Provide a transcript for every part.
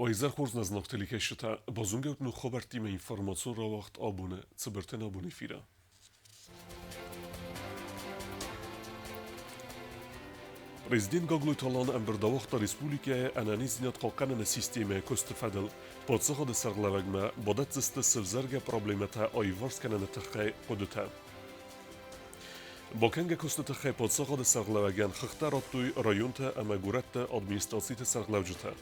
Уӕ хорз нӕ зынаргъ телекӕсджытӕ, базонгӕут ног хабӕрттимӕ информацион рауагъд абоны цыбыртӕн абон эфиры. Президент Гаглойты Алан ӕмбырд ауагъта республикӕйы ӕнӕниздзинад хъахъхъӕныны системӕйы куысты фӕдыл. Паддзахады сӕргълӕууӕгмӕ бадӕтдзысты сӕвзӕргӕ проблемӕтӕ аиуварс кӕныны тыххӕй хъуыдытӕ. Бакӕнгӕ куысты тыххӕй паддзахады сӕргълӕууӕгӕн хыгъдтӕ радтой районтӕ ӕмӕ горӕтты администрациты сӕргълӕуджытӕ.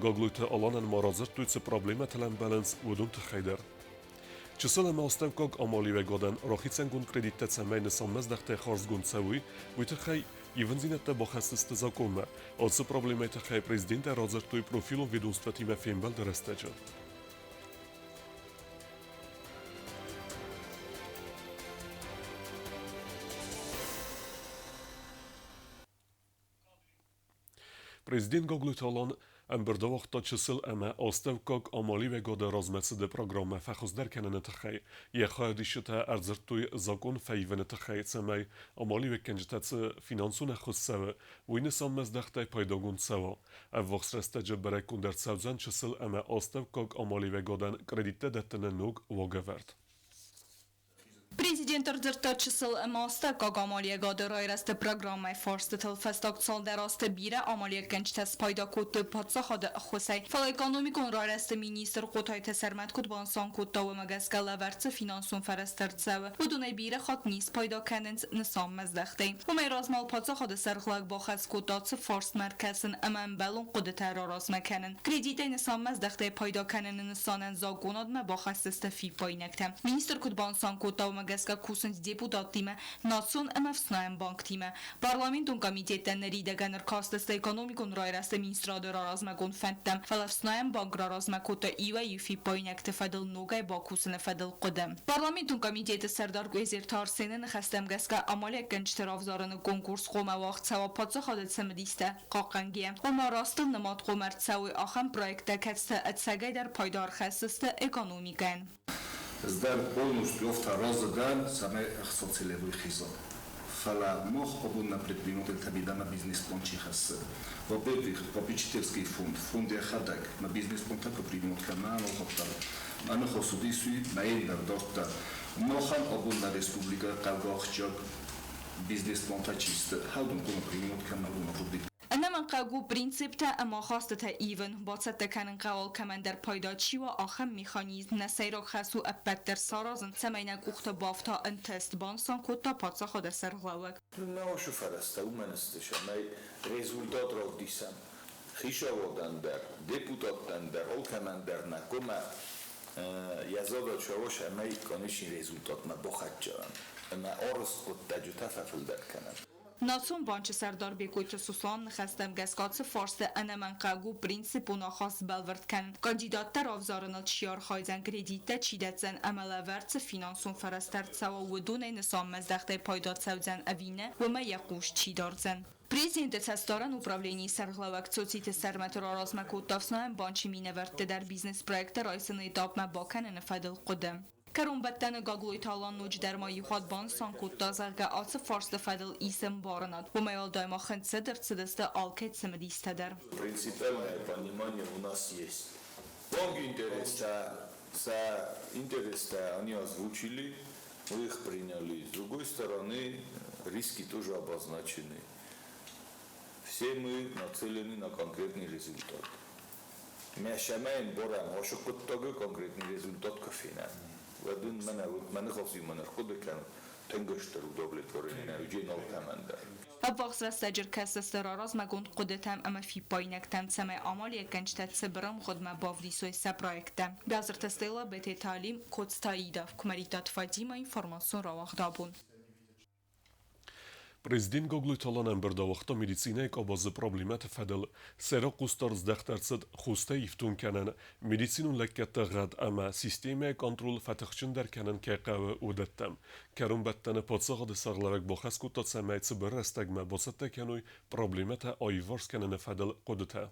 Гаглойты Аланӕн ма радзырдтой, цы проблемӕтыл ӕмбӕлынц, уыдон тыххӕй дӕр. Чысыл ӕмӕ астӕуккаг амалиуӕгадӕн рахицӕнгонд кредиттӕ цӕмӕй нысанмӕздӕхтӕй хардзгонд цӕуой, уый тыххӕй ивындзинӕдтӕ бахӕсдзысты закъонмӕ. Ацы проблемӕйы тыххӕй президенттӕ радзырдтой профилон ведомствӕтимӕ фембӕлды рӕстӕджы. Президент Гаглойты Алан ӕмбырды ауагъта чысыл ӕмӕ астӕуккаг амалиуӕгады размӕцыды программӕ фӕхуыздӕр кӕныны тыххӕй. Йӕ хайадисджытӕ ӕрдзырдтой закъон фӕивыны тыххӕй, цӕмӕй амалиуӕггӕнджытӕ цы финансон ӕххуыс цӕуы, уый нысанмӕздӕхтӕй пайдагонд цӕуа. Ӕввахс рӕстӕджы бӕрӕггонд ӕрцӕудзӕн чысыл ӕмӕ астӕуккаг амалиуӕгадӕн кредиттӕ дӕттыны ног уагӕвӕрд. Президент ӕрдзырдта чысыл ӕмӕ астӕуккаг амалиуӕгады райрӕзты программӕйы фарстытыл. Фӕстаг цалдӕр азты бирӕ амалиуӕггӕнджытӕ спайда кодтой паддзахады ӕххуысӕй, фӕлӕ экономикон райрӕзты министр Хъотайты Сӕрмӕт куыд банысан кодта, уымӕ гӕсгӕ лӕвӕрд цы финансон фӕрӕзтӕ ӕрцӕуы, уыдонӕй бирӕ хатт не спайда кӕнынц нысанмӕздӕхтӕй. Уымӕй размӕ паддзахады сӕргълӕг бахӕс кодта цы фарстмӕ ӕркӕсын ӕмӕ ӕмбӕлон хъуыдытӕ раразмӕ кӕнын. Кредитӕй нысанмӕздӕхтӕй пайда кӕныны нысанӕн законадмӕ бахӕсдзысты фиппаинӕгтӕ. Министр куыд банысан кодта, уымӕ гӕсгӕ кусынц депутаттимӕ, национ ӕмӕ ӕфснайӕн банктимӕ. Парламентон комитеттӕ ныридӕгӕн ӕркастысты экономикон райрӕзты министрады раразмӕгонд фӕндтӕм, фӕлӕ ӕфснайӕн банк раразмӕ кодта иуӕй-иу фиппаинӕгты фӕдыл ногӕй бакусыны фӕдыл хъуыды. Парламентон комитеты сӕрдар Къуезерты Арсены ныхӕстӕм гӕсгӕ амалиуӕггӕнджыты равзарыны конкурс хъуамӕ уагъд цӕуа паддзахады цымыдистӕ хъахъхъӕнгӕ. Ома растыл нымад хъуамӕ ӕрцӕуой ахӕм проекттӕ, кӕцытӕ ӕцӕгӕйдӕр пайда ӕрхӕсдзысты экономикӕйӕн. Ӕз дӕр полностью афтӕ разы дӕн, цӕмӕй ӕхца целевой хиза. Фӕлӕ мах абон нӕ предпринимательтӕ мидӕмӕ бизнес-план чи хӕссы? Во-первых, попечительский фонд, фонд йӕхӕдӕг, мӕ бизнес-плантӕ куы принимать кӕна, алхатт мӕ ныхас уыдис уый, мӕ дӕр дарддӕр. Махӕн абон нӕ республикӕ хъӕугӕ ахсджиаг бизнес-плантӕ чи сты, хӕлдон хъуамӕ принимать кӕна, уымӕ фудбит. Ӕнӕмӕнгхъӕуг у принциптӕ ӕмӕ ахастытӕ ивын, бацӕттӕ кӕнын хъӕуы алкӕмӕндӕр пайда чи уа, ахӕм механизм. Нӕ сӕйраг хӕс у ӕппӕт дӕр саразын, цӕмӕй нӕ къухты бафта ӕнтыст, банысан кодта паддзахады сӕргълӕууӕг. Наушы фӕрӕзтӕ уымӕн сты, цӕмӕй результат равдисӕм хицауадӕн дӕр, депутаттӕн дӕр, алкӕмӕн дӕр нӕ коммӕ йӕ задача уа, цӕмӕй конечный результатмӕ бахӕццӕ уӕм ӕмӕ арӕзт хъуыддӕджытӕ фӕфылдӕр кӕнӕм. Национ банчы сӕрдар Бекъойты Сослан ныхӕстӕм гӕсгӕ ацы фарсты ӕнӕмӕнгхъӕуг у принципон ахаст сбӕлвырд кӕнын, кандидаттӕ равзарыныл чи архайдзӕн, кредиттӕ чи дӕтдзӕн ӕмӕ лӕвӕрд цы финансон фӕрӕзтӕ ӕрцӕуа, уыдонӕй нысанмӕздӕхтӕй пайда цӕудзӕн ӕви нӕ, уымӕ йӕ хъус чи дардзӕн. Президенты цӕстдарӕн управленийы сӕргълӕууӕг Цоциты Сӕрмӕты раразмӕ кодта ӕфснайӕн банчы минӕвӕртты дӕр бизнес-проекттӕ райсыны этапмӕ бакӕныны фӕдыл хъуыды. Кӕронбӕттӕны Гаглойты Алан ноджыдӕр ма иу хатт банысан кодта, зӕгъгӕ, ацы фарсты фӕдыл ис ӕмбарынад. Уымӕй уӕлдай ма хынцыд ӕрцыдысты алкӕй цымыдистӕ дӕр. Принципиальное понимание у нас есть. Банк интерестӕ, сӕ интерестӕ они озвучили, мы их приняли. С другой стороны, риски тоже обозначены. Все мы нацелены на конкретный результат. Мӕ борӕн ашы хъуыддагы конкретный результат куы фенӕм, уӕд ын мӕнӕ мӕ ныхасимӕ ӕрхъуыды кӕнут, тынг стыр удовлетворение уыди алкӕмӕн дӕр. Ӕввахс рӕстӕджы ӕркӕсдзысты раразмӕгонд хъуыдытӕм ӕмӕ фиппаинӕгтӕм, цӕмӕй амалиуӕггӕнджытӕ цыбыр ӕмгъуыдмӕ бавдисой сӕ проекттӕ. Биазырты Стелла, Бететы Алим, Коцты Аида, Куымӕридтаты Фатимӕ, информацион рауагъд абон. Президент Гаглойты Алан ӕмбырд ауагъта медицинӕйы къабазы проблемӕты фӕдыл. Сӕйраг хъусдард здӕхт ӕрцыд хостӕ ифтонг кӕнӕн, медицинон лӕггӕдты гъӕд ӕмӕ системӕйы контрол фӕтыхджындӕр кӕнын кӕй хъӕуы, уыдӕттӕм. Кӕронбӕттӕны паддзахады сӕргълӕууӕг бахӕс кодта, цӕмӕй цыбыр рӕстӕгмӕ бацӕттӕ кӕной проблемӕтӕ аиуварс кӕныны фӕдыл хъуыдытӕ.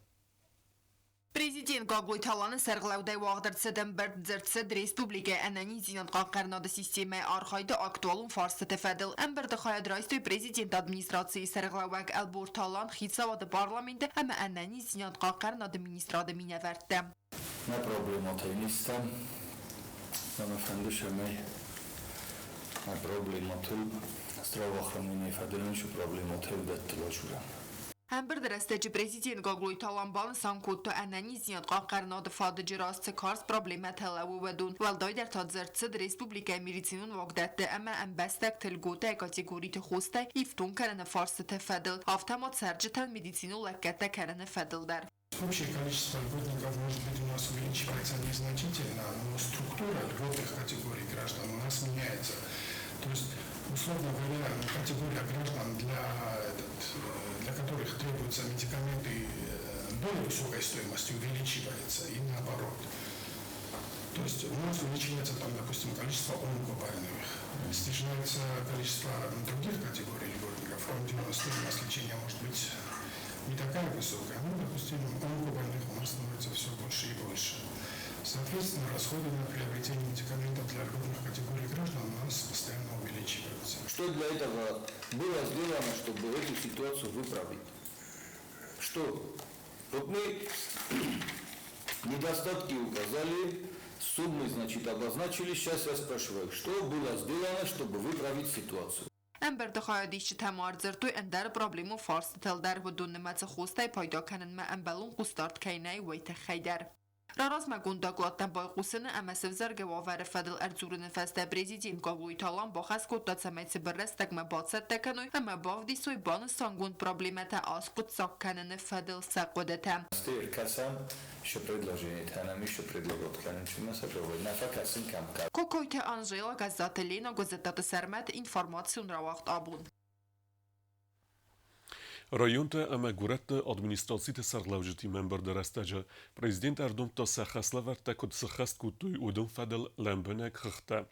Президент Президент Гаглойты Аланы сӕргълӕудӕй уагъд ӕрцыд ӕмбырд, дзырд цыд республикӕйы ӕнӕниздзинад хъахъхъӕнынады системӕйы архайды актуалон фарстыты фӕдыл. Ӕмбырды хайад райстой президенты администрацийы сӕргълӕууӕг Ӕлборты Алан, хицауады парламенты ӕмӕ ӕнӕниздзинад хъахъхъӕнынады министрады минӕвӕрттӕ. Нӕ проблемӕтӕй низтӕн ӕмӕ фӕнды цӕмӕй нӕ проблемӕтыл здравоохраненийы фӕдыл ницы проблемӕтӕ уыдӕттыл ӕрзурӕм. Ӕмбырды рӕстӕджы президент Гаглойты Алан банысан кодта, ӕнӕниздзинад хъахъхъӕнынады фадыджы раз цы карз проблемӕтӕ лӕууы, уыдон. Уӕлдайдӕр та дзырд цыд республикӕйы медицинон уагдӕтты ӕмӕ ӕмбӕстӕгты льготӕйы категориты хостӕй ифтонг кӕныны фарстыты фӕдыл, афтӕ ма цӕрджытӕн медицинон лӕггӕдтӕ кӕныны фӕдыл дӕр. Общее количество льготников, может быть, у нас увеличивается незначительно, но структура льготных категорий граждан у нас меняется. То есть, условно говоря, категория граждан, для которых требуются медикаменты более высокой стоимости, увеличивается, и наоборот. То есть у нас увеличивается, там, допустим, количество онкобольных, снижается количество других категорий льготников, там, где у нас стоимость лечения может быть не такая высокая, но, допустим, онкобольных у нас становится все больше и больше. Соответственно, расходы на приобретение медикаментов для льготных категорий граждан у нас постоянно увеличиваются. Что для этого было сделано, чтобы эту ситуацию выправить? Что? Вот мы недостатки указали, суммы, значит, обозначили. Сейчас я спрашиваю, что было сделано, чтобы выправить ситуацию? Ӕмбырды хайадисджытӕ ма ӕрдзырдтой ӕндӕр проблемон фарстытыл дӕр, уыдон нымӕцы хостӕй пайда кӕнынмӕ ӕмбӕлон хъусдард кӕй нӕй, уый тыххӕй дӕр. Раразмӕгонд докладтӕм байхъусыны ӕмӕ сӕвзӕргӕ уавӕры фӕдыл ӕрдзурыны фӕстӕ президент Гаглойты Алан бахӕс кодта, цӕмӕй цыбыр рӕстӕгмӕ бацӕттӕ кӕной ӕмӕ бавдисой банысангонд проблемӕтӕ аскъуыддзаг кӕныны фӕдыл сӕ хъуыдытӕ. Ӕркӕсӕм еще предложение, нам еще предлагают Кокойты Анжела, Гӕззаты Лена, Гуыззыттаты Сӕрмӕт, информацион рауагъд Абон. Районтӕ ӕмӕ горӕтты администрациты сӕргълӕуджытимӕ ӕмбырды рӕстӕджы президент ӕрдомдта сӕ хӕслӕвӕрдтӕ куыд сыххӕст кодтой, уыдон фӕдыл лӕмбынӕг хыгъдтӕ.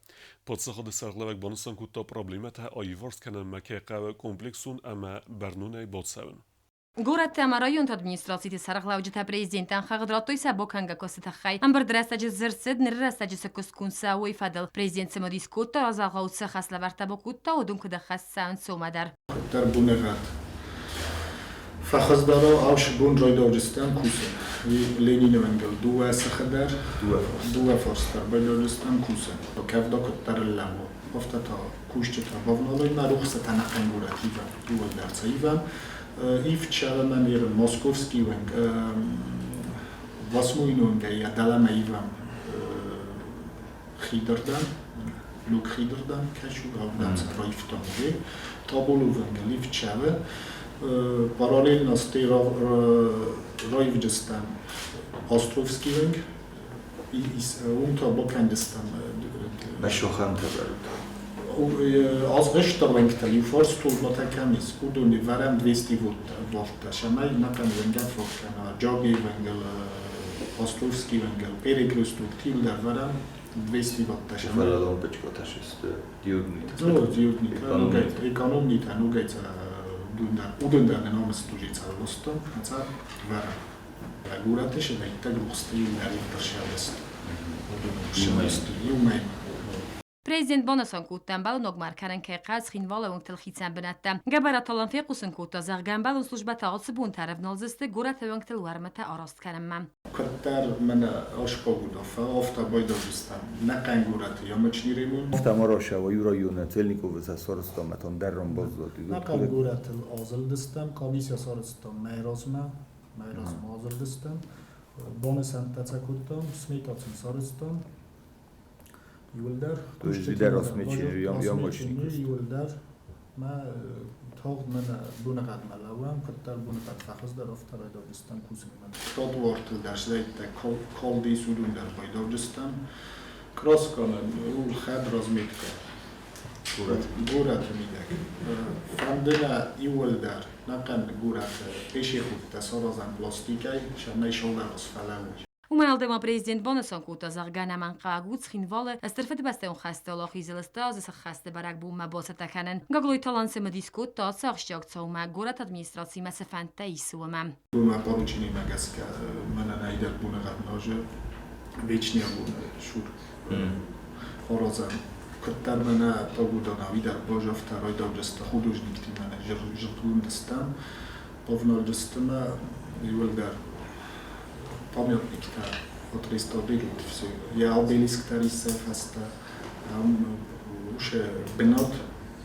Паддзахады сӕргълӕууӕг банысан кодта проблемӕтӕ аиварс кӕнынмӕ кӕй хъӕуы комплексон ӕмӕ бӕрнонӕй бацӕуын. Горӕтты ӕмӕ районты администрациты сӕргълӕуджытӕ президентӕн хыгъд радтой сӕ бакӕнгӕ куысты тыххӕй. Ӕмбырды рӕстӕджы дзырд цыд, ныры рӕстӕджы цы куыст конд цӕуы, уый фӕдыл. Президент цымыдис кодта, разагъд цы хӕслӕвӕрдтӕ бакодта, уыдон куыд ӕххӕст цӕуынц, уымӕ дӕр. Куыддӕр бонӕгъӕд фӕхуыздӕр аушыбон райдауджыстӕм кусын. Ленины уынгыл дыууӕ сыхы дӕр, дыууӕ фарс дӕр байдауджыстӕм кусын. Кӕвда куыддӕр лӕууы, афтӕ та кусджытӕ бавналой мӕ рухсытӕ ӕнӕхъӕн горӕт ивӕм, иууылдӕр сӕ ивӕм. Ивд сӕвӕмӕн Московский уынг, Восьмой уынгӕй йӕ дӕлӕмӕ ивӕм хидырдӕм, ног хидырдӕм кӕсуг, ардӕм сӕ раивтам гъе. Таболы уынгыл ивд сӕвы. Параллельно стӕй раивджыстӕм Островский уынг, уым та бакӕндзыстӕм. Мӕшохӕнтӕ бӕрут. Az östöwengtel иу фарстулмӕ кӕм ис, уыдоны вӕрӕм 200 вольттӕ, цӕмӕй нӕхъӕн уынгӕ фаг кӕна Джагейы уынгыл, Островский уынгыл, Перекресток тилдӕр вӕрӕм 200 ватта. Фӕлӕ лампочкӕтӕ сты диоднитӕ. Диоднитӕ, экономнитӕ, ногӕй уыдон дӕр нын ам стужи цӕлвӕстон, ацӕ вӕрӕм. Горӕты сывӕйттӕг рухсты иу дӕр сӕвӕст. Иу мӕймӕ. Президент банысан кодта, ӕмбӕлон ногмар кӕнын кӕй хъӕуы Цхинвалы уынгтыл хицӕн бынӕттӕ. Гӕбӕраты Алан фехъусын кодта, зӕгъгӕ, ӕмбӕлон службӕтӕ ацы бонты ӕрӕвналдзысты горӕты уынгтыл уӕрмытӕ араст кӕнынмӕ. Куыддӕр мӕнӕ аскъуыд афтӕ байдауджыстӕм нӕхъӕн горӕты ямочный ремонт. Афтӕ ма рашӕва иу районы Целниковы сарӕзтам, ӕтон дӕр рамбаздзад. Нӕхъӕн горӕтыл азылдыстӕм, комиссия сарӕзтам мӕйразмӕ, мӕйразмӕ азылдыстӕм, банысӕнттӕ сӕ кодтам, сметӕ сын сарӕзтам. Иуылдӕр. То есть дӕр размечены ямочный. Иуылдӕр. Мӕ тагъд мӕнӕ боныгъӕдмӕ лӕууӕм, куыддӕр боныгъӕд фӕхуыздӕр, афтӕ райдайдзыстӕм кусынмӕ. Тротуартыл дӕр сзӕйттӕ калдис, уыдон дӕр байдауджыстӕм. Краска у хӕд разметка. Горӕты мидӕг. Фӕнды нӕ иууылдӕр нӕхъӕн горӕты пешеходтӕ саразӕм пластикӕй, цӕмӕй сылдӕр фӕлӕууой. Уымӕй уӕлдай ма президент банысан кодта, зӕгъгӕ, ӕнӕмӕнгхъӕуӕг у Цхинвалы Стыр Фыдыбӕстӕйон хӕсты Уӕлахизы азы сӕххӕсты бӕрӕгбонмӕ бацӕттӕ кӕнын. Гаглойты Алан цымыдис кодта ацы ахсджиаг цаумӕ горӕты администрациимӕ цы фӕндтӕ ис, уымӕ. Уымӕ поручениемӕ гӕсгӕ мӕнӕн ӕйдӕр боныгъӕд нозы вечный абоны сур аразӕн. Куыддӕр мӕнӕ погода науи дӕр базӕфта райдауджысты художниктимӕ зыгъгондыстӕм, бавналджыстымӕ иуылдӕр памятниктӕ отреставрируют все. Йӕ обелиск дӕр исӕ фӕстӕ усе бынат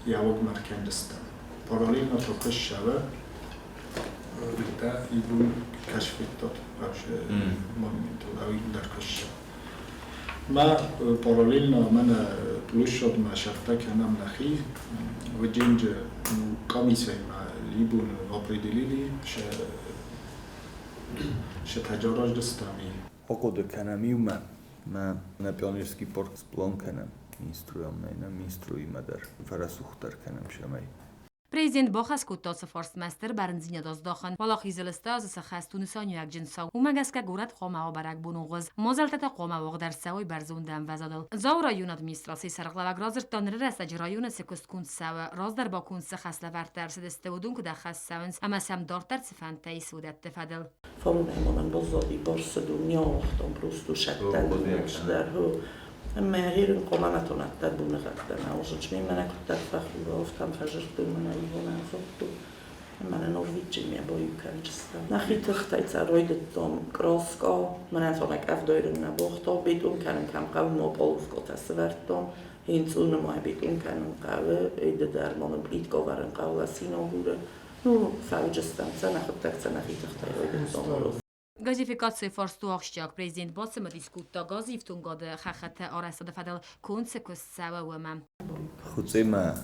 йӕуӕгмӕ ркӕндыстӕм. Параллельно та куыссӕвы это ибун кашфеттот вообще монументал, дӕр куысса. Ма параллельно мӕнӕ площадмӕ сӕфтӕ кӕнӕм нӕхи, выджинджы комиссияимӕ либун определили, ше таджараздыстами. Ахъуыды кӕнӕм иумӕ, мӕ нӕ пионерский парк сплан кӕнӕм минструяммӕ, минструимӕ дӕр фӕрӕсугъддӕр кӕнӕм сӕмӕй. Президент бахӕс кодта ацы фарстмӕ стыр бӕрндзинад аздахын. Уӕлахизы азы сӕххӕст у нысаниуӕгджын цау. Уымӕ гӕсгӕ горӕт хъуамӕ уа бӕрӕгбонон гъуыз. Мадзӕлттӕ та хъуамӕ уагъд ӕрцӕуой бӕрзонд ӕмвӕзадыл. Дзауы районы администрацийы сӕргълӕууӕг радзырдта, ныры рӕстӕджы районы цы куыстгонд цӕуы, раздӕр баконд цы хӕслӕвӕрдтӕ ӕрцыдысты, уыдон куыд ӕххӕст цӕуынц ӕмӕ сӕм дарддӕр цы фӕндтӕ ис, уыдӕтты фӕдыл. Falunämonen баззади барцыду ниахтам просто шаттен Мӕ команатонаттар буныгъӕдтӕ ожичмеймӕнӕкуыддӕр фӕхуровтам фӕзырдтон ивонӕнзотту. Мӕнӕ Норвичимӕ боюкӕнчыстӕм. Нӕхи тыхтӕй цӕройдыдтам краска, мӕнӕ цонак ӕвдойрын нӕ бохта, бетон кӕнын кӕм хъӕуы, ма половкотӕ сывӕрдтам. Хинцъуны ма бетон кӕнын хъӕуы, эйды дӕр ма нын плитка вӕрын хъӕуы ласинагуры. Ну, фӕуджыстӕм цӕ, нӕхуыдтӕг цӕ нӕхи тыхтӕй райдыдтам аразын. Газификацийы фарст у ахсджиаг. Президент бацымыдис кодта газы ифтонгады хӕххӕты арӕзтады фӕдыл конд цы куыст цӕуы, уымӕ. Хуыцъемӕ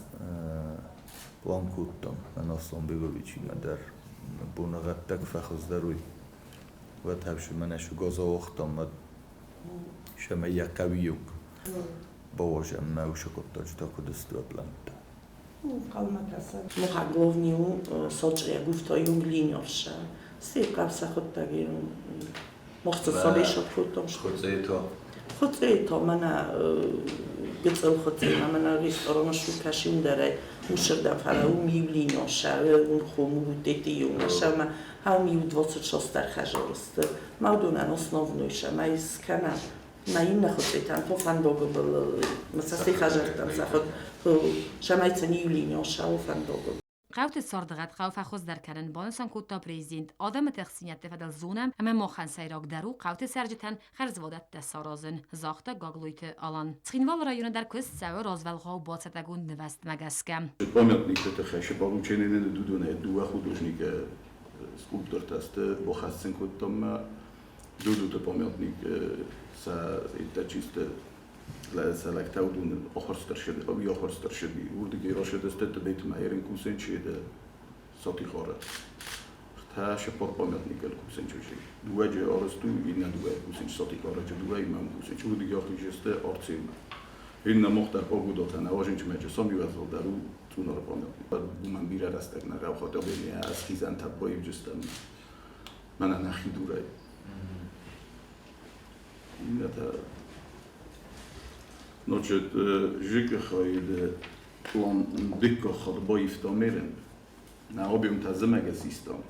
план кодтам Аслан Беговичимӕ дӕр боныгъӕдтӕ куы фӕхуыздӕр уой, уӕд ӕфсымӕ шу газ ауагътам, уӕд сӕмӕ йӕ хъӕуиуг бауазӕм мӕ уыцы хъуыддаджытӕ куыд сты плӕнттӕ. Ӕнхъӕлмӕ кӕсӕм. Мохаг главный у сочъе гуфтойунг линьовша. Szép kapszахottak мохцо Хуыцъето. Хуыцъето мӕнӕ гыццыл хуыцъемӕ мӕнӕ рестораны шукашиндӕрӕй усырдӕм фӕлӕ уым иу линьовша, уым хому тетиюнга ма иу 26 хӕжорысты. Ма уыдонӕн основной ма искӕнӕ ма иннӕ хуыцъетӕн то фӕндогы былыл ма сӕ хӕжӕрттӕм сӕхуыд сӕмӕй сын иу линьовша у фӕндогы. Хъӕуты царды гъӕд хъӕуы фӕхуыздӕр кӕнын, банысан кодта президент. Адӕмы тыхстдзинӕдты фӕдыл зонӕм ӕмӕ махӕн сӕйрагдӕр у хъӕуты цӕрджытӕн хӕрзвадӕттӕ саразын, загъта Гаглойты Алан. Цхинвалы районы дӕр куыст цӕуы развӕлгъау бацӕттӕгонд нывӕзтмӕ гӕсгӕ. Памятникты тыххӕй ше поручение дудонӕй дыууӕ художникы скульптортӕ сты бахӕссын кодтам мӕ Дудуты памятник сӕ иттӕ чисто сӕ лӕгтӕ уыдон ахуырст ӕрсыди. Уырдыгӕй рашыдысты Тыбетмӕ ерын кусенчеды сатихары. Та шепор памятник эл кусенчеши. Дыууӕ арӕзт у, иннӕ дыууӕ кусенч сатихараджы дыууӕ имам кусенч. Уырдыгӕй ахизысты Арцеммӕ. Иннӕ мах дӕр погодатӕ нӕ важенчмӕджы самиуӕзыл дӕр у Цъунары памятник. Уымӕн бирӕ рӕстӕг нӕ рӕухат абене ӕсхизӕнтӕ баивджыстӕм мӕнӕ нӕхи дурӕй. Иннӕтӕ Значит, ЖКХ-йы план дыккаг баивтам ерын. Нӕ объемтӕ зымӕгӕ систам.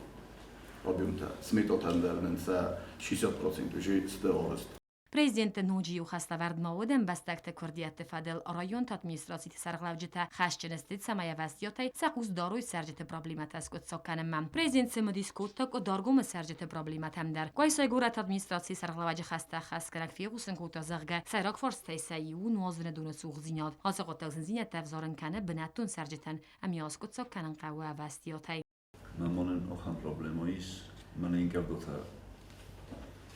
Объемтӕ сметатӕн дӕр нын сӕ 60% уже сты арӕзт. Президенты ноджы иу хӕслӕвӕрд ма уыд ӕмбӕстӕгты куырдиӕтты фӕдыл районты администрациты сӕргълӕуджытӕ хӕсджын сты, цӕмӕй ӕвӕстиатӕй сӕ хъус дарой цӕрджыты проблемӕтӕ скъуыддзаг кӕнынмӕ. Президент цымыдис кодта Къуыдаргомы цӕрджыты проблемӕтӕм дӕр. Къуайсайы горӕты администрацийы сӕргълӕууӕджы хӕстӕ ӕххӕстгӕнӕг фехъусын кодта, зӕгъгӕ, сӕйраг фарстӕй сӕ иу у нуазыны доны цухдзинад. Ацы хъуыддаг зындзинӕдтӕ ӕвзарын кӕны бынӕттон цӕрджытӕн ӕмӕ аскъуыддзаг кӕнын хъӕуы ӕвӕстиатӕй. Мӕ монын охӕн проблема ис, мӕнӕ ин кӕвдотӕ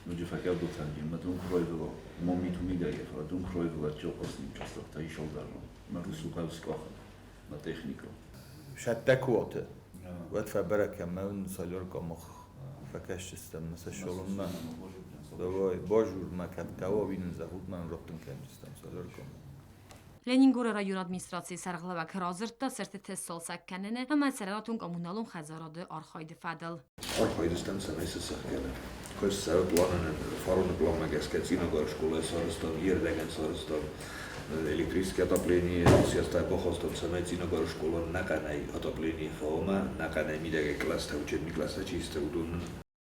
ноджы фӕкӕвдотӕ мӕ дун кроивыла мо миту мидӕгӕй, фӕлӕ дун кроивыла чоқосни участокта исолдарон. Мӕ русу хъӕуы скъахын, мӕ техника. Шаттакуоты. Уӕд фӕбӕрӕг кӕм солярка мах фӕкӕсджыстӕм мӕ сӕ Давай, бажур мӕ кӕд хъӕуа, уый нын зӕгъут, мӕ раттын кӕнджыстӕм солярка. Ленингоры районы администрацийы сӕргълӕууӕг радзырдта цыртыты цалцӕг кӕныны ӕмӕ цӕрӕнуатон коммуналон хӕдзарады архайды фӕдыл. Архайдыстӕм, цӕмӕй цы сӕхгӕнӕм. Куыст цӕуы планӕн, фароны планмӕ гӕсгӕ Цъинагары скъолайы сарӕзтам, ердӕгӕн сарӕзтам электрический отопление, съездтӕ бахастам, цӕмӕй Цъинагары скъола нӕхъӕнӕй отопление фӕуа, нӕхъӕнӕй мидӕгӕй кълӕстӕ, учебный кълӕстӕ чи сты, уыдон.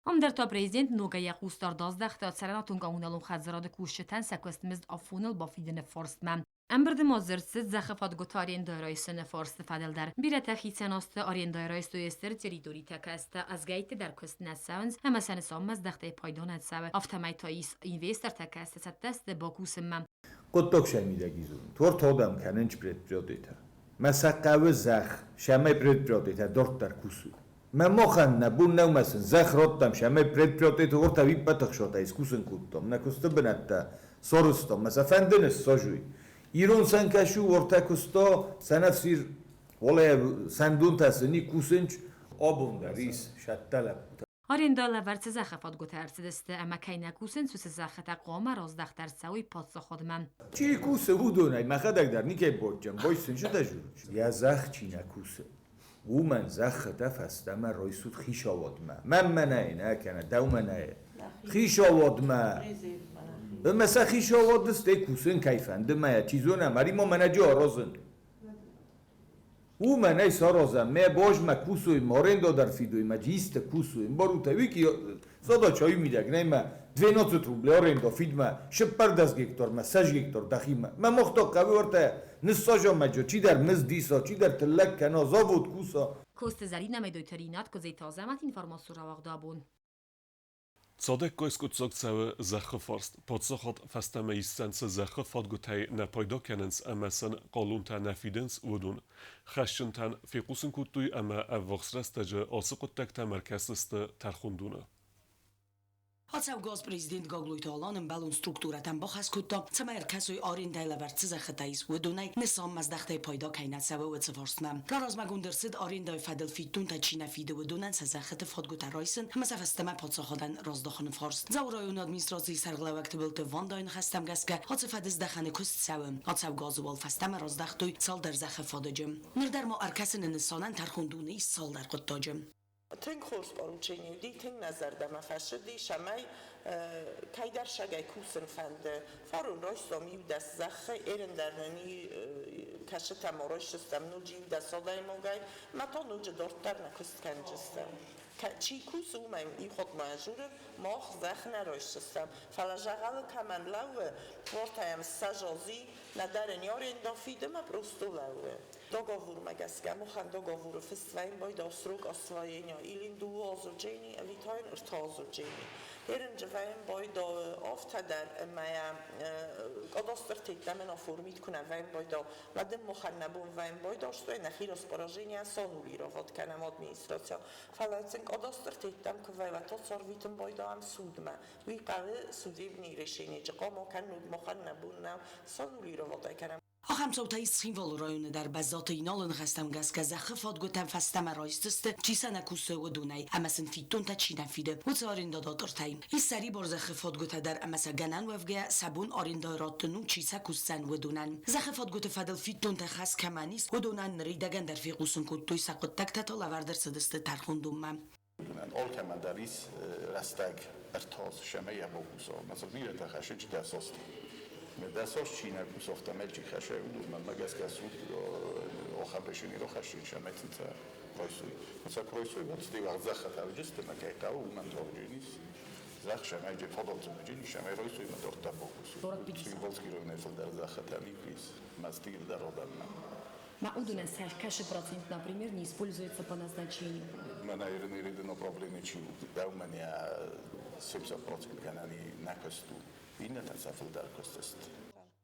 Ам дӕр та президент ногӕй йӕ хъусдард аздӕхта цӕрӕнуатон-коммуналон хӕдзарады кусджытӕн сӕ куыстмызд афоныл бафидыны фарстмӕ. Ӕмбырды ма дзырд цыд зӕххы фадгуыты арендӕйы райсыны фарсты фӕдыл дӕр. Бирӕтӕ хицӕн азты арендӕйы райстой стыр территоритӕ, кӕцытӕ азгӕйтты дӕр куыст нӕ цӕуынц ӕмӕ сӕ нысанмӕ здӕхтӕй пайда нӕ цӕуы. Афтӕмӕй та ис инвестортӕ, кӕцытӕ цӕттӕ сты бакусынмӕ. Хъуыддаг сӕ мидӕг изон. Торт одам кӕнынч предприятитӕ. Мӕ сӕ хъӕуы зӕхх, сӕмӕй предприятитӕ дарддӕр кусой. Мӕ махӕн нӕ бон нӕу мӕ сын зӕхх радтам, сӕмӕй предприятиты ортӕ иппӕт ӕхсатӕй скусын кодтам, нӕ куысты бынӕттӕ сарӕзтам, мӕ сӕ фӕнды ныссажуй. Ирон сӕнкӕсу ортӕ куыста, сӕнӕфсир уалӕ сӕндонтӕ сын кусынч, абон дӕр ис сӕттӕ лӕппутӕ. Арендӕ лӕвӕрд цы зӕххы фадгуытӕ ӕрцыдысты ӕмӕ кӕй нӕ кусынц, уыцы зӕххытӕ хъуамӕ раздӕхт ӕрцӕуой паддзахадмӕ. Чи кусы, уыдонӕй мӕхӕдӕг дӕр никӕй бодджын, бойсын зыдӕ Йӕ зӕхх чи нӕ кусы, уымӕн зӕххытӕ фӕстӕмӕ райсут хицауадмӕ. Мӕнмӕ нӕй, нӕ кӕнӕ дӕумӕ нӕй. Хицауадмӕ. Ӕмӕ сӕ хицауады стӕй кусын кӕй фӕнды, мӕ чи зона, марима мӕнӕджы аразын. Уымӕн ӕй саразӕм, мӕ бозмӕ кусой, ма аренда дӕр фидой, ма джисты кусой. Барута вики задача мидӕг нӕй мӕ 12 рублей аренда фидмӕ, 14 гектар мӕ 6 гектар дӕхимӕ. Мӕ мохта хъӕуы ортӕ ныссажа мӕджо, чидӕр мызд иса, чидӕр тыллӕг кӕна, завод куса. Коцты Зӕринӕ, Медойты Ринат, Куыдзеты Азӕмӕт, информацион рауагъды абон. Цадӕггай скъуыддзаг цӕуы зӕххы фарст. Паддзахад фӕстӕмӕ исдзӕн цы зӕххы фадгуытӕй нӕ пайда кӕнынц ӕмӕ сын хъалонтӕ нӕ фидынц, уыдон. Хӕсджынтӕн фехъусын кодтой ӕмӕ ӕввахс рӕстӕджы ацы хъуыддӕгтӕм ӕркӕсдзысты тӕрхондоны. Ацӕугӕ аз президент Гаглойты Алан ӕмбӕлон структурӕтӕн бахӕс кодта, цӕмӕй ӕркӕсой арендӕйы лӕвӕрд цы зӕххытӕ ис, уыдонӕй нысанмӕздӕхтӕй пайда кӕй нӕ цӕуы, уыцы фарстмӕ. Раразмӕгонд ӕрцыд арендӕйы фӕдыл фиддонтӕ чи нӕ фиды, уыдонӕн сӕ зӕххыты фадгуытӕ райсын ӕмӕ сӕ фӕстӕмӕ паддзахадӕн раздахыны фарст. Дзауы районы администрацийы сӕргълӕууӕг Тыбылты Вандайы ныхӕстӕм гӕсгӕ, ацы фӕдыздӕхӕны куыст цӕуы. Ацӕугӕ азы уал фӕстӕмӕ раздӕхтой цалдӕр зӕххы фадыджы. Ныр дӕр ма ӕркӕсыны нысанӕн тӕрхондоны ис цалдӕр хъуыддаджы. Тынг хорз поручени уыди, тынг нӕ зӕрдӕмӕ фӕцыди, цӕмӕй кӕйдӕр сагӕй кусын фӕнды. Фарон райстам иу-дӕс зӕххы, ерын дӕр нын кӕсытӕм райсдзыстӕм ноджы иу-дӕс адӕймагӕй, мӕ та ноджы дарддӕр нӕ куыст кӕнджыстӕм. Чи кусы, уымӕй иу хатт ма дзурын, мах зӕхх нӕ райсдзыстӕм, фӕлӕ дзӕгъӕлы кӕмӕн лӕууы, уартӕ йӕм ссӕдз ази, нӕдӕр ын аренда фиды ӕмӕ просто лӕууы. Договормӕ гӕсгӕ махӕн договоры фыст вӕййы байда срок освоения или дыууӕ азы джени, ӕви та йын ӕртӕ азы джени. Ерынджы вӕййын байда афтӕ дӕр ӕмӕ кадастр теддӕмӕн оформить куы нӕ вӕййын байда, уӕд ын махӕн нӕ бон вӕййын байда, что нӕхи распоряжение санулировать кӕнӕм администрация. Фӕлӕ сын кадастр теддӕм куы вӕййы, уӕд та сӕрвитын байда судмӕ. Уый хъӕуы судебный решение хъуамӕ кӕннод махӕн нӕ бон нӕу санулировать кӕнӕм. Ахӕм цаутӕ ис Цхинвалы районы дӕр. Бӕззаты Иналы ныхӕстӕм гӕсгӕ зӕххы фадгуытӕм фӕстӕмӕ райсдзысты, чи сӕ нӕ кусы, уыдонӕй ӕмӕ сын фиддонтӕ чи нӕ фиды, уыцы арендадатортӕй. Ис сӕрибар зӕххы фадгуытӕ дӕр ӕмӕ сӕ гӕнӕн уӕвгӕйӕ сӕ бон арендӕйы раттын у, чи сӕ кусдзӕн, уыдонӕн. Зӕххы фадгуыты фӕдыл фиддонтӕ хӕс кӕмӕн ис, уыдонӕн ныридӕгӕн дӕр фехъусын кодтой, сӕ хъуыддӕгтӕ та лӕвӕрд ӕрцыдысты тӕрхондонмӕ. Алкӕмӕн дӕр ис рӕстӕг ӕртаз, цӕмӕй йӕ бакуса. Мӕ бирӕтӕ хӕссынц дӕс азты. Дӕс аз чи нӕ кусы, афтӕмӕй чи хӕссы, уыдонмӕ гӕсгӕ суд ахӕм решение рахӕссын, цӕмӕй сын сӕ райсой. Сӕ куы райсой, уӕд стӕй уагъд зӕххытӕ уыдысты, ӕмӕ кӕй хъӕуы, уымӕн ис зӕхх, цӕмӕй фадат ис, цӕмӕй райсой ӕмӕ дарддӕр бакусой. Цхинвалский районӕй фылдӕр зӕххытӕ никуы ис, мӕ стырдӕр адӕммӕ. Ма уыдонӕн сӕ кӕцы процент, например, не используется по назначению? Мӕнӕ Ирыны направление чи у, дӕумӕн йӕ 70% гӕнӕн нӕ куыст у, иннӕтӕн сӕ фылдӕр куыст сты.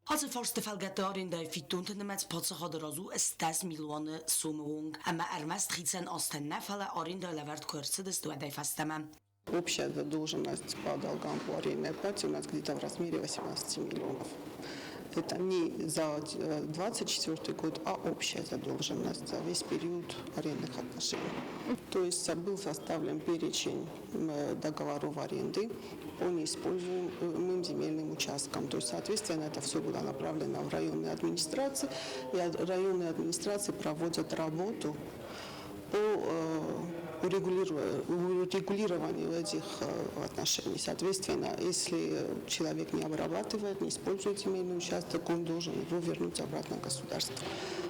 Ацы фарсты фӕлгӕтты арендӕйы фиддонты нымӕц паддзахады раз у 80 милуаны сомы онг ӕмӕ ӕрмӕст хицӕн азтӕн нӕ, фӕлӕ арендӕ лӕвӕрд куы ӕрцыдысты, уӕдӕй фӕстӕмӕ. Общая задолженность по долгам по арендной плате у нас где-то в размере 18 миллионов. Это не за 2024 год, а общая задолженность за весь период арендных отношений. То есть был составлен перечень договоров аренды по неиспользуемым земельным участкам. То есть, соответственно, это все было направлено в районные администрации, и районные администрации проводят работу по урегулированию этих отношений. Соответственно, если человек не обрабатывает, не использует земельный участок, он должен его вернуть обратно государству.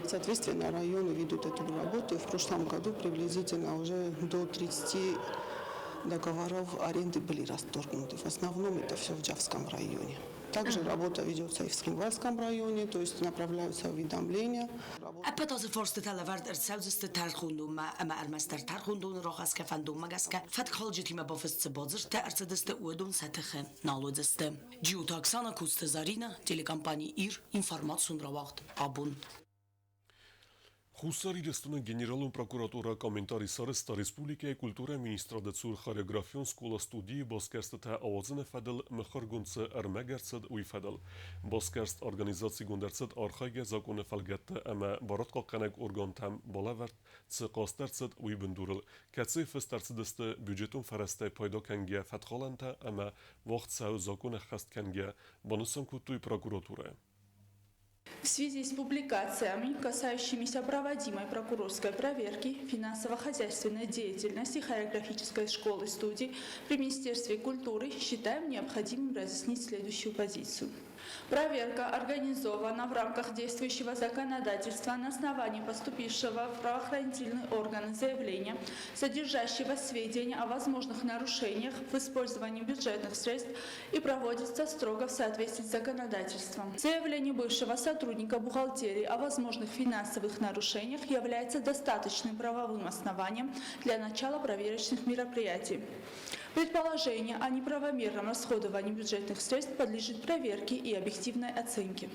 Соответственно, районы ведут эту работу. И в прошлом году приблизительно уже до 30 договоров аренды были расторгнуты. В основном это все в Джавском районе. Также работа ведется и в Цхинвальском районе, то есть направляются уведомления. Ӕппӕт ацы фарстытӕ лӕвӕрд ӕрцӕудзысты тӕрхондонмӕ ӕмӕ ӕрмӕстдӕр тӕрхондоны рахӕсгӕ фӕндонмӕ гӕсгӕ фӕткхалджытимӕ бафыст цы бадзырдтӕ ӕрцыдысты, уыдон сӕ тыхы нал уыдзысты. Джиоты Оксана, Коцты Заринӕ, телекомпани Ир, информацион рауагъд Абон. Хуссар Ирыстоны Генералон прокуратурӕ комментари сарӕзта республикӕйы культурӕйы министрады цур хореографион скъола-студийы басгӕрстытӕ ауадзыны фӕдыл мыхуыргонд цы ӕрмӕг ӕрцыд, уый фӕдыл. Басгӕрст организацигонд ӕрцыд архайгӕ закъоны фӕлгӕтты ӕмӕ барадхъахъхъӕнӕг органтӕм балӕвӕрд цы хъаст ӕрцыд, уый бындурыл, кӕцыйы фыст ӕрцыдысты бюджетон фӕрӕзтӕй пайда кӕнгӕ фӕткхалӕнтӕ ӕмӕ уагъд цӕуы закъон ӕххӕст кӕнгӕ, банысан кодтой прокуратурӕйы. В связи с публикациями, касающимися проводимой прокурорской проверки финансово-хозяйственной деятельности хореографической школы-студии при Министерстве культуры, считаем необходимым разъяснить следующую позицию. Проверка организована в рамках действующего законодательства на основании поступившего в правоохранительные органы заявления, содержащего сведения о возможных нарушениях в использовании бюджетных средств, и проводится строго в соответствии с законодательством. Заявление бывшего сотрудника бухгалтерии о возможных финансовых нарушениях является достаточным правовым основанием для начала проверочных мероприятий. Предположение о неправомерном расходовании бюджетных средств подлежит проверке и объективной оценке.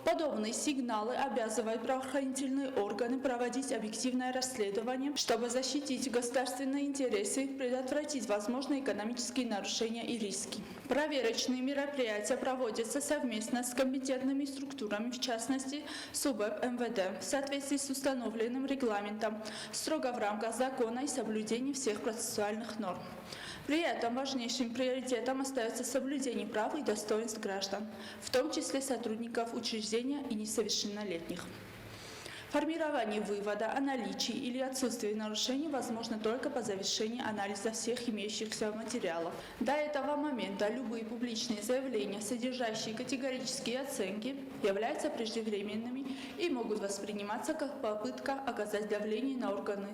Подобные сигналы обязывают правоохранительные органы проводить объективное расследование, чтобы защитить государственные интересы, предотвратить возможные экономические нарушения и риски. Проверочные мероприятия проводятся совместно с компетентными структурами, в частности, с УБЭП МВД, в соответствии с установленным регламентом, строго в рамках закона и соблюдения всех процессуальных норм. При этом важнейшим приоритетом остается соблюдение прав и достоинств граждан, в том числе сотрудников учреждения и несовершеннолетних. Формирование вывода о наличии или отсутствии нарушений возможно только по завершении анализа всех имеющихся материалов. До этого момента любые публичные заявления, содержащие категорические оценки, являются преждевременными и могут восприниматься как попытка оказать давление на органы,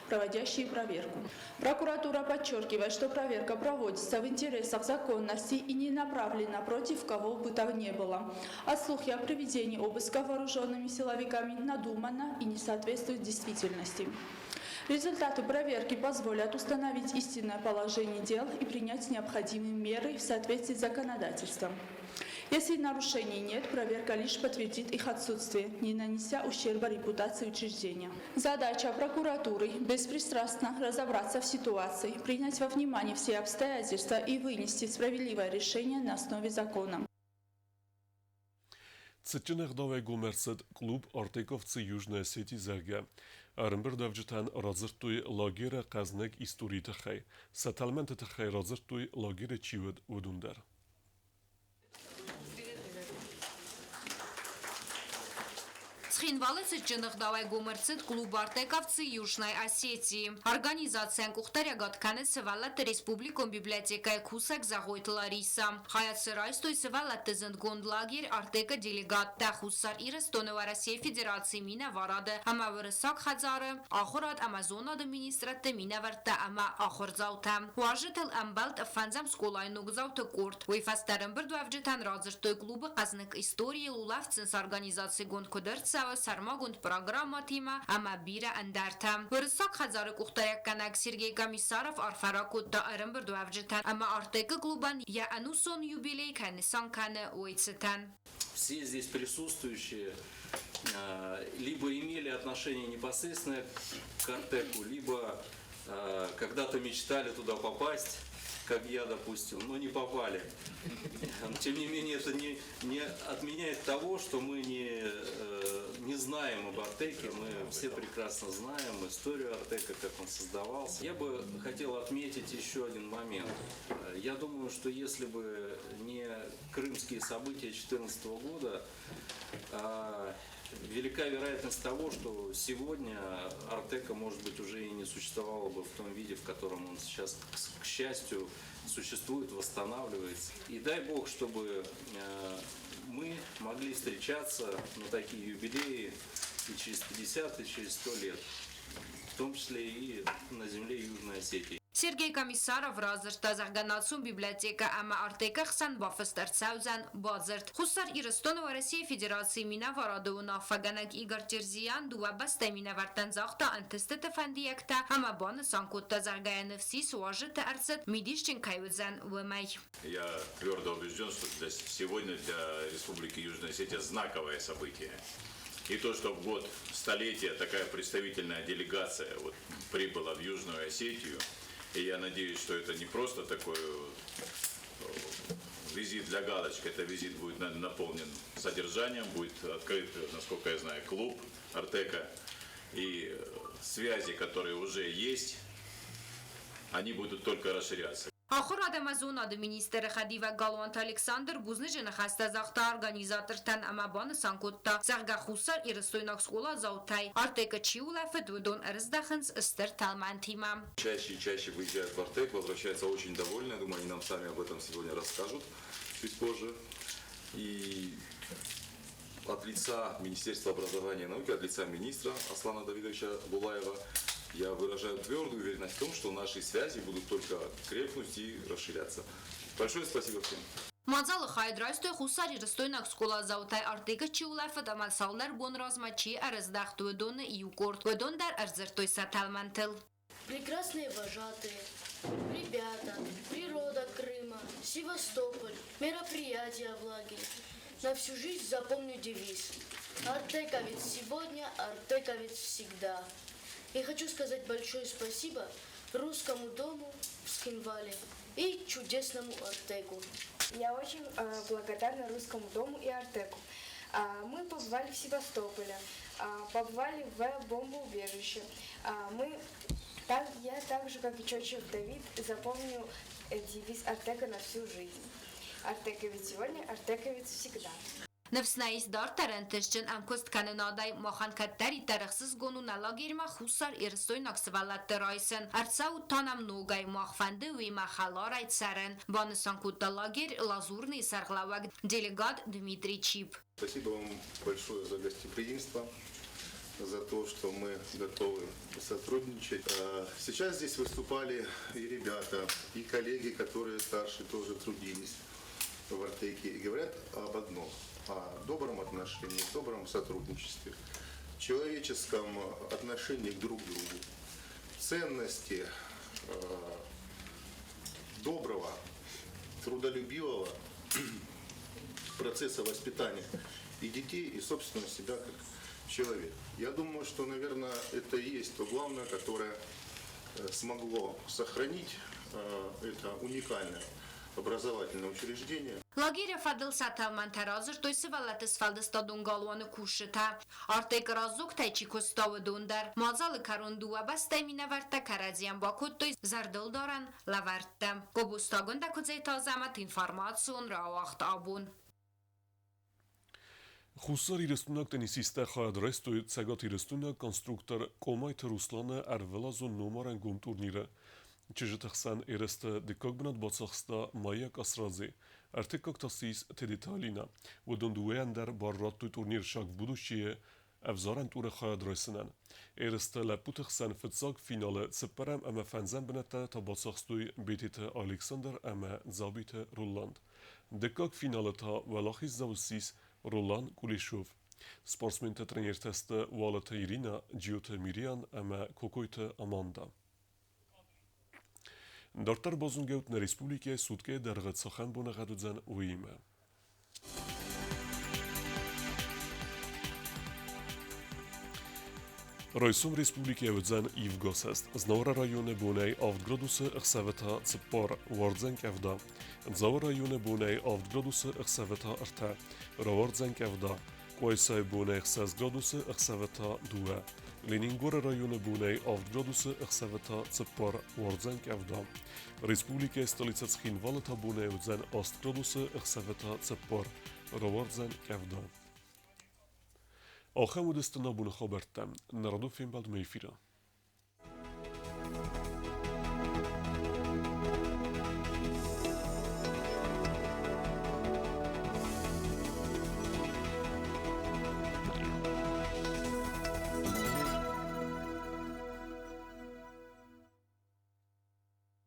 проводящие проверку. Прокуратура подчеркивает, что проверка проводится в интересах законности и не направлена против кого бы то ни было. А слухи о проведении обыска вооруженными силовиками надуманно и не соответствуют действительности. Результаты проверки позволят установить истинное положение дел и принять необходимые меры в соответствии с законодательством. Если нарушений нет, проверка лишь подтвердит их отсутствие, не нанеся ущерба репутации учреждения. Задача прокуратуры – беспристрастно разобраться в ситуации, принять во внимание все обстоятельства и вынести справедливое решение на основе закона. Цытджын ӕгъдауӕй гом ӕрцыд клуб «Артековцы Южной Осетии», зӕгъгӕ. Ӕрӕмбырдуӕвджытӕн радзырдтой лагеры хъӕзныг историйы тыххӕй. Сӕ тӕлмӕнты тыххӕй радзырдтой, лагеры чи уыд, уыдон дӕр. Цхинвалы цытджын ӕгъдауӕй гом ӕрцыд клуб «Артековцы Южной Осетии». Организацийӕн къухдариуӕгад кӕны сывӕллӕтты республикон библиотекӕйы кусӕг Зӕгъойты Ларисӕ. Хайад дзы райстой сывӕллӕтты зындгонд лагерь «Артек»-ы делегаттӕ Хуссар Ирыстоны Уӕрӕсейы Федерацийы минӕварады ӕмӕ Уырыссаг хӕдзары, ахуырад ӕмӕ зонады министрӕдты минӕвӕрттӕ ӕмӕ ахуырдзаутӕ. Уазджытыл ӕмбӕлд фӕндзӕм скъолайы ногдзауты къорд. Уый фӕстӕ ӕрӕмбырдуӕвджытӕн радзырдтой клубы хъӕзныг историйыл, улӕфт сын сорганизацигонд куыд ӕрцӕуы, сӕрмагонд программӕтимӕ ӕмӕ бирӕ ӕндӕртӕ. Уырыссаг хӕдзары къухдариуӕггӕнӕг Сергей Комиссаров арфӕ ракодта ӕрӕмбырдуӕвджытӕн ӕмӕ Артекы клубӕн йӕ ӕнусон юбилей кӕй нысан кӕны, уый цытӕн. Все здесь присутствующие либо имели отношение непосредственно к Артеку, либо когда-то мечтали туда попасть, как я, допустим, но не попали. Тем не менее, это не отменяет того, что мы не знаем об Артеке, мы все прекрасно знаем историю Артека, как он создавался. Я бы хотел отметить еще один момент. Я думаю, что если бы не крымские события 2014 года, Велика вероятность того, что сегодня Артека, может быть, уже и не существовала бы в том виде, в котором он сейчас, к счастью, существует, восстанавливается. И дай бог, чтобы мы могли встречаться на такие юбилеи и через 50, и через 100 лет, в том числе и на земле Южной Осетии. Сергей Комиссаров радзырдта, зӕгъгӕ, национ библиотекӕ ӕмӕ Артекы хсӕн бафыст ӕрцӕудзӕн бадзырд. Хуссар Ирыстоны Уӕрӕсейы Федерацийы минӕварады уынаффӕгӕнӕг Игорь Терзиян дыууӕ бӕстӕйы минӕвӕрттӕн загъта ӕнтыстыты фӕндиӕгтӕ ӕмӕ банысан кодта, зӕгъгӕ, йӕ ныфс ис, уазджыты ӕрцыд мидисджын кӕй уыдзӕн, уымӕй. Я твердо убежден, что для, сегодня для Республики Южная Осетия знаковое событие. И то, что в год столетия такая представительная делегация вот, прибыла в Южную Осетию, и я надеюсь, что это не просто такой визит для галочки, это визит будет наполнен содержанием, будет открыт, насколько я знаю, клуб Артека. И связи, которые уже есть, они будут только расширяться. Ахуырад ӕмӕ зонады министры хӕдивӕг Галуанты Александр бузныджы ныхӕстӕ загъта организатортӕн ӕмӕ банысан кодта, зӕгъгӕ, хуссарирыстойнаг скъоладзаутӕй Артекы чи улӕфыд, уыдон ӕрыздӕхынц стыр тӕлмӕнтимӕ. Чаще и чаще выезжают в Артек, возвращаются очень довольны. Я думаю, они нам сами об этом сегодня расскажут чуть позже. И от лица Министерства образования и науки, от лица министра Аслана Давидовича Лулаева я выражаю твердую уверенность в том, что наши связи будут только крепнуть и расширяться. Большое спасибо всем. Мадзалы хайад райстой хуссарирыстойнаг скъоладзаутӕй Артекы чи улӕфыд ӕмӕ цалдӕр бон размӕ чи ӕрыздӕхт, уыдоны иу къорд. Уыдон дӕр ӕрдзырдтой сӕ тӕлмӕнтыл. Прекрасные вожатые, ребята, природа Крыма, Севастополь, мероприятия в лагере. На всю жизнь запомню девиз. Артековец сегодня, артековец всегда. И хочу сказать большое спасибо Русскому дому в Цхинвале и чудесному Артеку. Я очень благодарна Русскому дому и Артеку. Мы побывали в Севастополе, побывали в бомбоубежище. Я так же, как и Чочев Давид, запомню девиз Артека на всю жизнь. Артековец сегодня, артековец всегда. Ныфс нӕ ис дарддӕр ӕнтыстджын ӕмкуысткӕнынадӕй махӕн кӕддӕриддӕр ӕхсызгон у нӕ лагерьмӕ хуссар-ирыстойнаг сывӕллӕтты райсын. Ӕрцӕут та нӕм ногӕй, мах фӕнды уемӕ хӕларӕй цӕрын, банысан кодта лагерь Лазурный сӕргълӕууӕг делегат Дмитрий Чип. Спасибо вам большое за гостеприимство, за то, что мы готовы сотрудничать. Сейчас здесь выступали и ребята, и коллеги, которые старше тоже трудились в Артеке, и говорят об одном – о добром отношении, добром сотрудничестве, человеческом отношении к друг другу, ценности доброго, трудолюбивого процесса воспитания и детей, и, собственно, себя как человека. Я думаю, что, наверное, это и есть то главное, которое смогло сохранить это уникальное образовательное учреждение. Лагеры фӕдыл сӕ тӕлмӕнтӕ радзырдтой сывӕллӕтты сфӕлдыстадон галуаны кусджытӕ. Артекы раздзогтӕй чи куыста, уыдон дӕр. Мадзалы кӕрон дыууӕ бӕстӕйы минӕвӕрттӕ кӕрӕдзийӕн бакодтой зӕрдылдарӕн лӕвӕрттӕ. Гобозты Агуындӕ Куыдзеты Азӕмӕт информацион рауагъд абон. Хуссар Ирыстойнаг теннисисттӕ хайад райстой цӕгатирыстойнаг конструктор Къомайты Русланы ӕрвылазон номарӕн гом турниры. Чызджыты хсӕн ерысты дыккаг бынат бацахста Майя Касрадзе, ӕртыккаг та ссис Тедеты Алинӕ. Уыдон дыууӕйӕн дӕр бар радтой турнир Шаг в будущее ӕвзарӕн туры хайад райсынӕн. Ерысты лӕппуты хсӕн фыццаг финалы цыппӕрӕм ӕмӕ фӕндзӕм бынӕттӕ та бацахстой Бететы Александр ӕмӕ Дзабиты Роланд. Дыккаг финалы та уӕлахиздзау ссис Ролан Кулешов. Спортсменты тренертӕ сты Уалыты Иринӕ, Джиоты Мириан ӕмӕ Кокойты Аманда. Дарддӕр базонгӕут нӕ республикӕйы суткӕйы дӕргъы цахӕм боныгъӕд уыдзӕн, уыимӕ. Райсом республикӕйы уыдзӕн ивгӕсӕст. Знауыры районы бонӕй 7 градусы, ӕхсӕвы та 4, уардзӕн къӕвда. Дзауы районы бонӕй 7 градусы, ӕхсӕвы та 3, рауардзӕн къӕвда. Къуайсайы бонӕй 6 градусы, ӕхсӕвы та 2. Ленингоры районы бонӕй 7 градусы, ӕхсӕвы та 4, уардзӕн къӕвда. Республикӕйы столицӕ Цхинвалы та бонӕй уыдзӕн 8 градусы, ӕхсӕвы та 4, рауардзӕн къӕвда. Ахӕм уыдысты нӕ абоны хабӕрттӕ. Нӕ радон фембӕлдмӕ эфиры.